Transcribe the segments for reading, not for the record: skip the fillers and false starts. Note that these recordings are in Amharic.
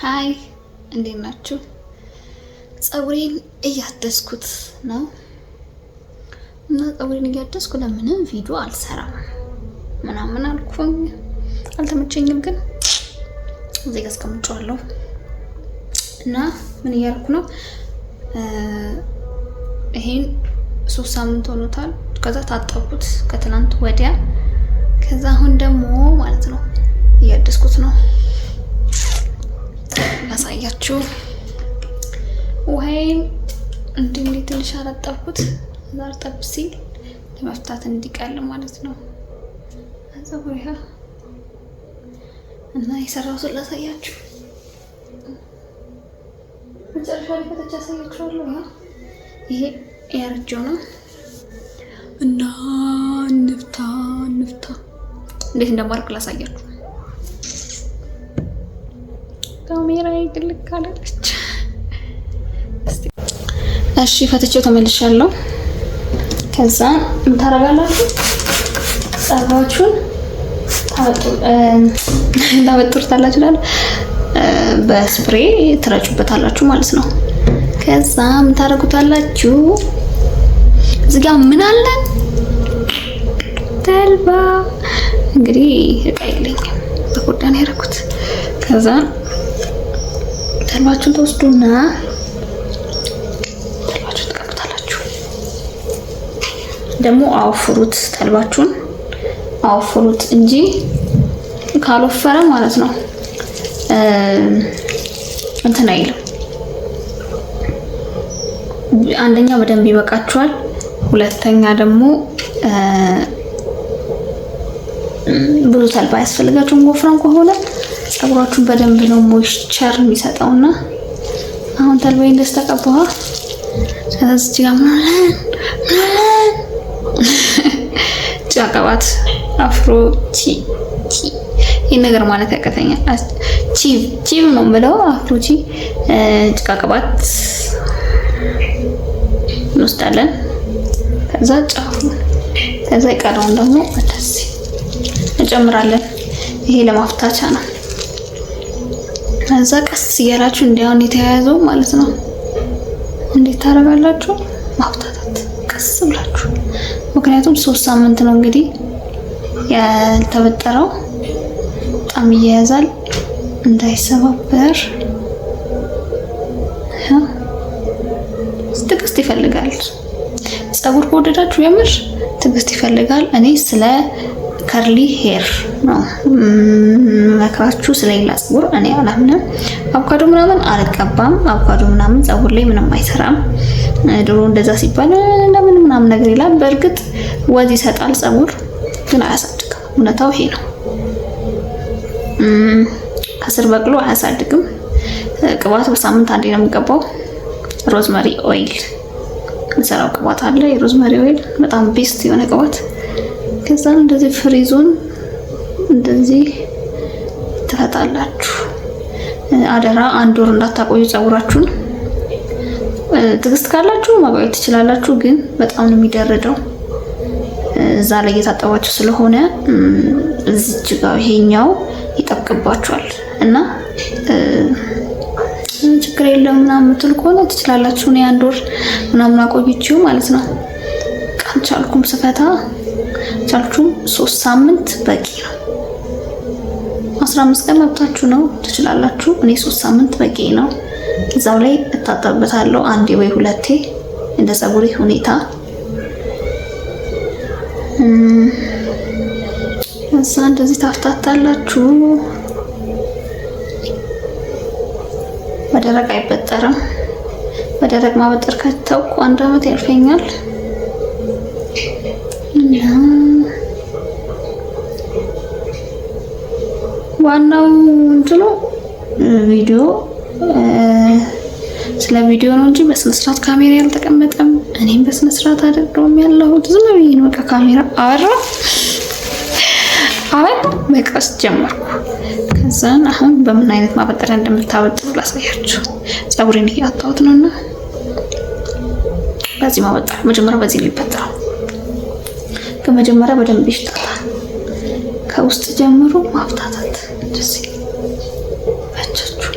Hi፣ እንዴት ናችሁ? ፀጉሬን እያደስኩት ነው እና ፀጉሬን እያደስኩ ለምንም ቪዲዮ አልሰራም ምናምን አልኩኝ። አልተመቸኝም፣ ግን እዚህ ጋር አስቀምጬዋለሁ። እና ምን እያደረኩ ነው? ይሄን 3 ሳምንት ሆኖታል። ከዛ ታጠብኩት ከትናንት ወዲያ። ከዛ አሁን ደግሞ ማለት ነው እያደስኩት ነው። ላሳያችሁ። ውሃዬን እንዲህ እንዲህ ትንሽ አረጠብኩት። እዛ እርጠብ ሲል ለመፍታት እንዲቀል ማለት ነው። ፀጉሬ እና የሰራሁትን ላሳያችሁ። መጨረሻ ላይ ፈተች ያሳያችኋለሁ። ይሄ ያረጀው ነው እና እንፍታ እንፍታ። እንዴት እንደማደርግ ላሳያችሁ። ካሜራ ግልክ አለች። እሺ፣ ፈትቼው ተመልሻለሁ። ከዛ ምን ታደርጋላችሁ? ፀጉራችሁን ታበጥሩታላችሁ፣ በ spray ትረጩበታላችሁ ማለት ነው። ከዛ ምን ታደርጉታላችሁ? እዚህ ጋር ምን አለን? ተልባ። እንግዲህ እቃ የለኝም፣ በኮዳ ነው ያደረኩት። ከዛ ተልባችሁን ተወስዱና ተልባችሁን ትቀቡታላችሁ። ደግሞ አወፍሩት፣ ተልባችሁን አወፍሩት እንጂ ካልወፈረ ማለት ነው እንትን አይልም። አንደኛ በደንብ ይበቃችኋል። ሁለተኛ ደግሞ ብዙ ተልባ አያስፈልጋችሁም። ወፍራም ከሆነ ፀጉራችሁን በደንብ ነው moisture የሚሰጠውና አሁን ተልባዬ እንደዚህ ተቀባዋ። ከዛ ጋር ምናለን ምናለን ጭቃ ቅባት አፍሮ ቺ ቺ ይህ ነገር ማለት ያቀተኛል። ቺቭ ቺቭ ነው የምለው። አፍሮ ቺ ጭቃ ቅባት እንወስዳለን። ከዛ ጫፉ፣ ከዛ የቀረውን ደግሞ እንደዚህ እንጨምራለን። ይሄ ለማፍታቻ ነው። ከዛ ቀስ እያላችሁ እንዲያውን የተያያዘው ማለት ነው። እንዴት ታደርጋላችሁ? ማፍታታት ቀስ ብላችሁ። ምክንያቱም 3 ሳምንት ነው እንግዲህ ያልተበጠረው፣ በጣም እያያዛል እንዳይሰባበር ትዕግስት ይፈልጋል። ፀጉር ከወደዳችሁ የምር ትዕግስት ይፈልጋል። እኔ ስለ curly hair ነው መክራችሁ፣ ስለሌላ ፀጉር እኔ አላምንም። አቮካዶ ምናምን አልቀባም። አቮካዶ ምናምን ፀጉር ላይ ምንም አይሰራም። ድሮ እንደዛ ሲባል ለምን ምናምን ነገር ይላል። በእርግጥ ወዝ ይሰጣል ፀጉር፣ ግን አያሳድግም። እውነታው ይሄ ነው። ከስር በቅሎ አያሳድግም። ቅባት በሳምንት አንዴ ነው የምቀባው። Rosemary oil የምሰራው ቅባት አለ። የ rosemary oil በጣም best የሆነ ቅባት። ከዛ እንደዚህ ፍሪዙን እንደዚህ ትፈታላችሁ። አደራ አንድ ወር እንዳታቆዩ ፀጉራችሁን። ትዕግስት ካላችሁ ማቆየት ትችላላችሁ፣ ግን በጣም ነው የሚደርደው። እዛ ላይ እየታጠባችሁ ስለሆነ እዚች ጋር ይሄኛው ይጠብቅባችኋል እና ችግር የለም ምናምን የምትሉ ከሆነ ትችላላችሁ። እኔ አንድ ወር ምናምን አቆይቼው ማለት ነው አልቻልኩም፣ ስፈታ ቻልኩም። 3 ሳምንት በቂ ነው። 15 ቀን መብታችሁ ነው፣ ትችላላችሁ። እኔ 3 ሳምንት በቂ ነው። እዛው ላይ እታጠብበታለሁ አንዴ ወይ ሁለቴ እንደ ፀጉሬ ሁኔታ። እዛ እንደዚህ ታፍታታላችሁ። በደረቅ አይበጠርም። በደረቅ ማበጠር ከተውኩ አንድ አመት ያልፈኛል እና ዋናው እንትኑ ቪዲዮ ስለ ቪዲዮ ነው እንጂ በስነ ስርዓት ካሜራ ያልተቀመጠም። እኔም በስነ ስርዓት አይደለሁም ያለሁት። ዝም ብዬ ነው በቃ ካሜራ አበራ አበራ መቅረጽ ጀመርኩ። ከዛን አሁን በምን አይነት ማበጠሪያ እንደምታበጥሩ ላሳያችሁ። ፀጉሬን እያጣሁት ነውና በዚህ ማበጠር መጀመሪያ በዚህ ሊበጠረው ከመጀመሪያ በደንብ ይፍታታል። ከውስጥ ጀምሮ ማፍታታት እንደዚህ በእጃችሁ።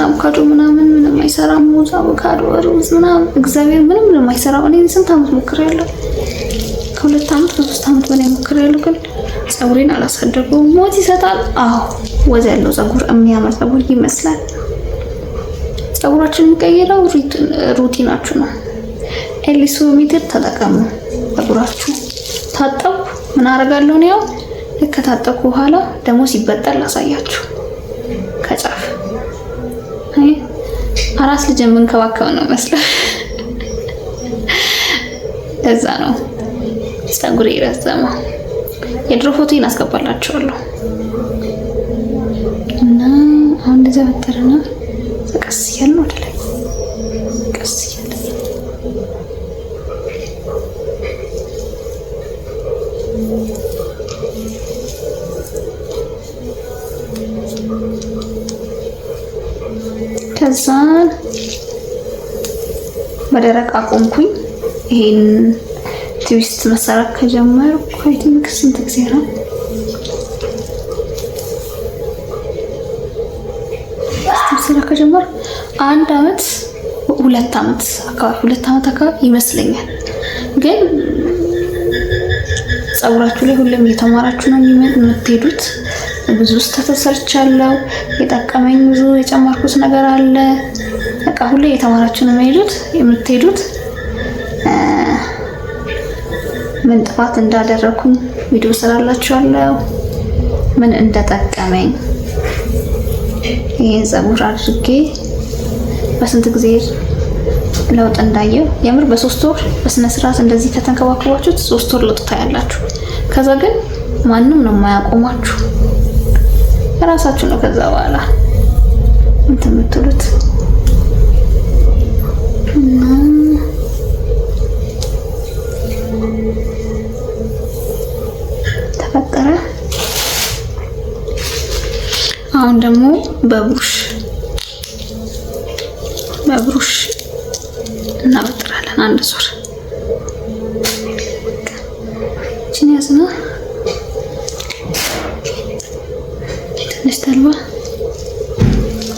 አቮካዶ ምናምን ምንም አይሰራም። ሙዝ፣ አቮካዶ፣ ሩዝ ምናምን እግዚአብሔር ምንም ምንም አይሰራም። እኔ ስንት አመት ሞክሬያለሁ። ከ2 አመት ከ3 አመት በላይ ሞክሬያለሁ፣ ግን ፀጉሬን አላሳደገውም። ወዝ ይሰጣል። አዎ ወዝ ያለው ፀጉር የሚያምር ፀጉር ይመስላል። ፀጉራችን የሚቀይረው routine ኣችሁ ነው። ኤሊሱ method ተጠቀሙ። ፀጉራችሁ ታጠብኩ ምን አደርጋለሁ ነው ያው ልክ ከታጠብኩ በኋላ ደግሞ ሲበጠር ላሳያችሁ። ከጫፍ አይ አራስ ልጅ የምንከባከብ ነው መስለ ለዛ ነው ፀጉሬ የረዘመው። የድሮ ፎቶዬን አስገባላችኋለሁ። እና አሁን እንደዚያ በጠረና ቀስ እያልን ወደ ላይ ቀስ እያልን ከዛ በደረቅ አቆምኩኝ። ይሄን twist መሰራት ከጀመርኩ I think ስንት ጊዜ ነው? መሰራት ከጀመርኩ 1 አመት 2 አመት አካባቢ 2 አመት አካባቢ ይመስለኛል። ግን ፀጉራችሁ ላይ ሁሌም እየተማራችሁ ነው የምትሄዱት። ብዙ ስህተት ሰርቻለሁ። የጠቀመኝ ብዙ የጨመርኩት ነገር አለ። በቃ ሁሌ እየተማራችሁ ነው የምትሄዱት። ምን ጥፋት እንዳደረኩኝ ቪዲዮ ሰራላችኋለሁ፣ ምን እንደጠቀመኝ ይሄን ፀጉር አድርጌ በስንት ጊዜ ለውጥ እንዳየው። የምር በ3 ወር በስነ ስርዓት እንደዚህ ከተንከባከባችሁት 3 ወር ለውጥ ታያላችሁ። ከዛ ግን ማንም ነው የማያቆማችሁ፣ ራሳችሁ ነው ከዛ በኋላ እንትን የምትሉት። እና ተፈጠረ። አሁን ደግሞ በብሩሽ እናበጥራለን። አንድ ዙር እቺን ያዝና ትንሽ ተልባ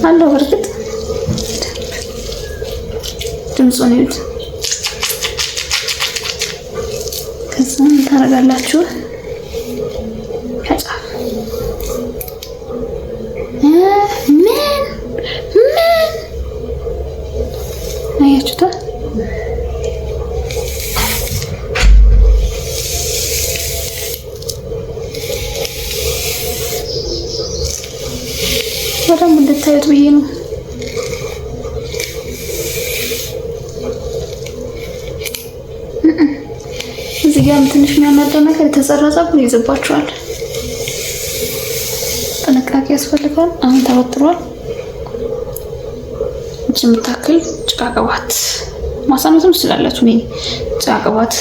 አለው። በርግጥ ድምፁን እዩት። ከዛ ምን ታደርጋላችሁ? ከጫፍ ምን ምን አያችሁታ? በደንብ እንድታዩት ብዬ ነው። እዚህ ጋርም ትንሽ የሚያናደው ነገር የተሰራ ፀጉር ይይዝባችኋል። ጥንቃቄ ያስፈልጋል። አሁን ተበጥሯል። እቺ የምታክል ጭቃ ቅባት ማሳነስም ትችላላችሁ። እኔ ጭቃ ቅባት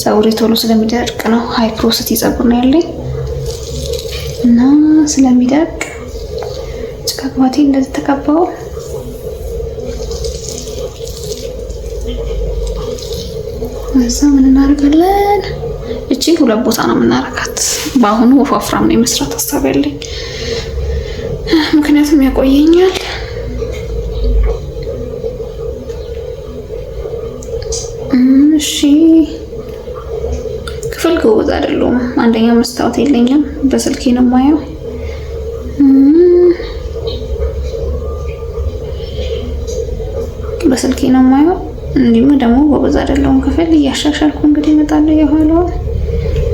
ፀጉሬ ቶሎ ስለሚደርቅ ነው። high porosity ፀጉር ነው ያለኝ እና ስለሚደርቅ ጭቃ ቅባቴ እንደዚህ ተቀባው። እዛ ምን እናደርጋለን? እቺን 2 ቦታ ነው የምናደርጋት። በአሁኑ ወፋፍራም ነው የመስራት ሀሳብ ያለኝ፣ ምክንያቱም ያቆየኛል። እሺ ክፍል ጎበዝ አይደለሁም። አንደኛ መስታወት የለኝም፣ በስልኬ ነው የማየው። በስልኬ ነው የማየው። እንዲሁም ደግሞ ጎበዝ አይደለሁም። ክፍል እያሻሻልኩ እንግዲህ እመጣለሁ። የኋላው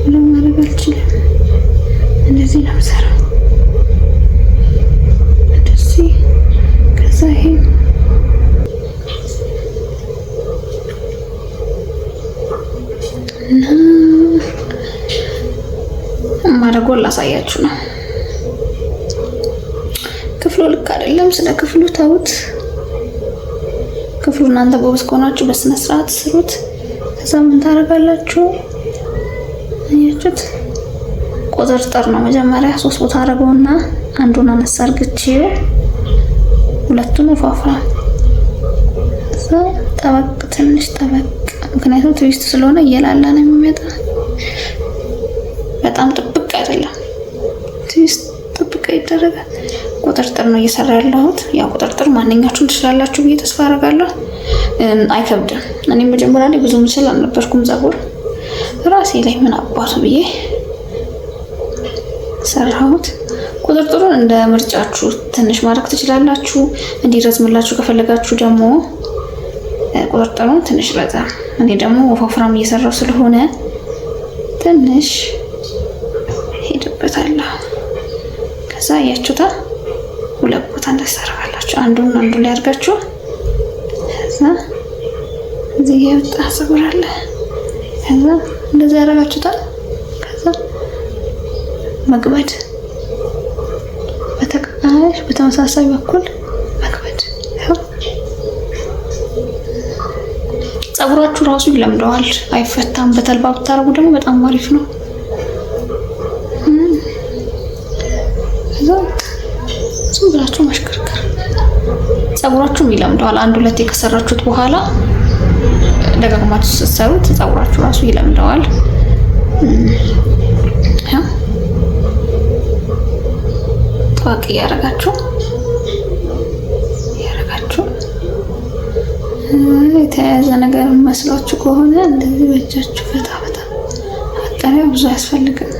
ምንም ማድረግ አልችልም። እንደዚህ ነው የምሰራው። እንደዚህ ከዛ ይሄ እና ማድረጎን ላሳያችሁ ነው። ክፍሉ ልክ አይደለም። ስለ ክፍሉ ተውት። ክፍሉ እናንተ ጎበዝ ከሆናችሁ በስነ ስርዓት ስሩት። ከዛ ምን ታደርጋላችሁ? አያችሁት? ቁጥርጥር ነው። መጀመሪያ 3 ቦታ አደረገውና አንዱን አነሳ አድርግቼው ሁለቱን ወፋፍራም ከዛ ጠበቅ ትንሽ ጠበቅ፣ ምክንያቱም twist ስለሆነ እየላላ ነው የሚመጣ። በጣም ጥብቅ አይደለም፣ twist ጥብቅ ይደረጋል። ቁጥርጥር ነው እየሰራ ያለሁት። ያው ቁጥርጥር ማንኛችሁም ትችላላችሁ ብዬ ተስፋ አደርጋለሁ። አይከብድም። እኔ መጀመሪያ ላይ ብዙ ምስል አልነበርኩም። ፀጉር ራሴ ላይ ምን አባቱ ብዬ ሰራሁት። ቁጥርጥሩን እንደ ምርጫችሁ ትንሽ ማድረግ ትችላላችሁ። እንዲረዝምላችሁ ከፈለጋችሁ ደግሞ ቁጥርጥሩን ትንሽ ረዘም። እኔ ደግሞ ወፋፍራም እየሰራው ስለሆነ ትንሽ ሄድበታለሁ። ከዛ እያችሁታ ሁለት ቦታ እንዳሰርጋላችሁ አንዱን አንዱ ላይ አድርጋችሁ ከዛ እዚህ የወጣ ፀጉር አለ። ከዛ እንደዛ ያደርጋችሁታል። ከዛ መግበድ በተቃራኒ በተመሳሳይ በኩል መግበድ። ፀጉራችሁ ራሱ ይለምደዋል፣ አይፈታም። በተልባ ብታረጉ ደግሞ በጣም አሪፍ ነው። ከዛ ዝም ብላችሁ ማሽከርከር ፀጉራችሁም ይለምደዋል። አንድ ሁለቴ ከሰራችሁት በኋላ ደጋግማችሁ ስትሰሩት ፀጉራችሁ ራሱ ይለምደዋል። ጠዋቅ እያደረጋችሁ እያደረጋችሁ የተያያዘ ነገር መስሏችሁ ከሆነ እንደዚህ በእጃችሁ ፈታ ፈታ ማጠሪያ ብዙ አያስፈልግም።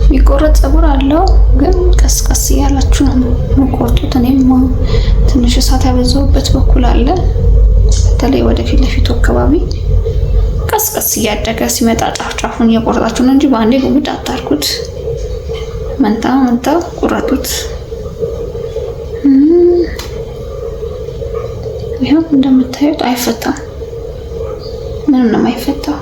የሚቆረጥ ፀጉር አለው፣ ግን ቀስ ቀስ እያላችሁ ነው የምቆርጡት። እኔም ትንሽ እሳት ያበዛሁበት በኩል አለ። በተለይ ወደ ፊት ለፊቱ አካባቢ ቀስ ቀስ እያደገ ሲመጣ ጫፍ ጫፉን እየቆረጣችሁ ነው እንጂ በአንዴ ጉድ አታርጉት። መንታ መንታ ቁረጡት። ይኸው እንደምታዩት አይፈታም፣ ምንም ነው የማይፈታው።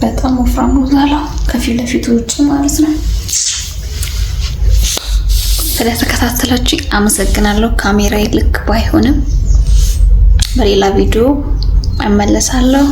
በጣም ወፍራም ነው ዛላው ከፊት ለፊቱ ውጭ ማለት ነው። ስለተከታተላችሁ አመሰግናለሁ። ካሜራዬ ልክ ባይሆንም በሌላ ቪዲዮ እመለሳለሁ።